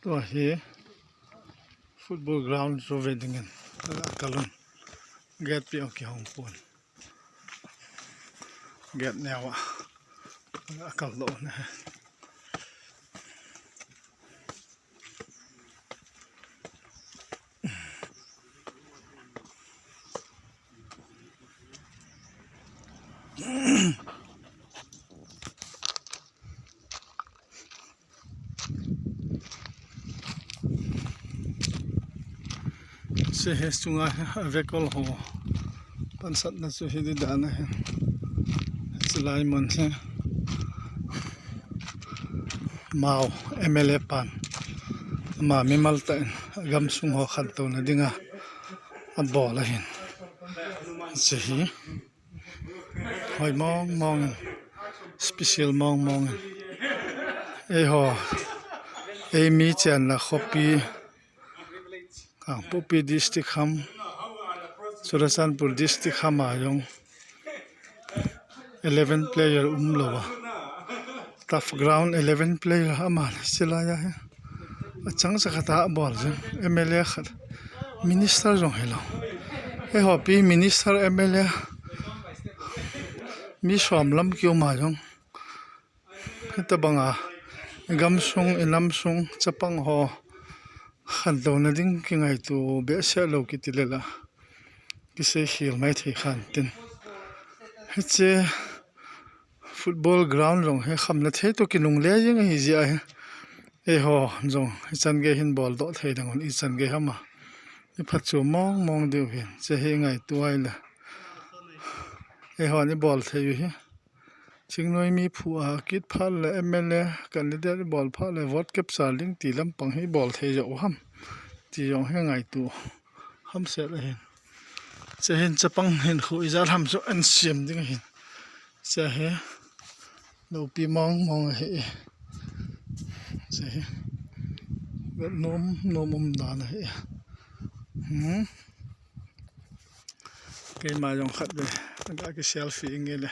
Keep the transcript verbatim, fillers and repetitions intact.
Tua hi football ground chu ve dingin la kalun. Gate pi a kihong pon. Gate neo a la kal lo ne. Hiche hi chunga hi avekol ho pansatna chu hi di dan ahi. Hiche lai mun hi Mao M L A pan ama mimal tah in agamsung ho khantouna dinga abol ahin. Hiche hi hoi mong mong in, special mong mong in. Eiho, eimi chenna khopi, Kangpokpi district ham, Churachandpur district ham a jong eleven player umlou a, turf ground eleven player ama le silai a hi. Achang sa khat a bol jing, M L A khat, minister jong hilou. Eiho pi minister M L A mi som lam kium a jong. Hitabanga, i gamsung, i namsung, chapang ho khantouna ding kingaito behseh lou kiti le la kisei khel mai thei khan tin. Hiche football ground jong hi khamna thei toh kinungle jing ahi jeh ahi. Eiho jong hichan gei hin bol doh thei ding un ichan gei ham a i phatchom mong mong diu hin. Hiche hi ngaito ahile eihon i bol thei u hi. Thingnoi mi phu a kit phat le M L A candidate i bol phat le vote capture ding ti lampang hi bol thei jou u ham ti jong hi ngaito hamset ahin. Hiche hin chapang hinkho ijat ham chu an siam ding ahin. Hiche hi loupi mong mong ahi. Hiche hi vet nom nom um dan ahi. Hmm. Keima jong khat ve aga ki selfie inge le.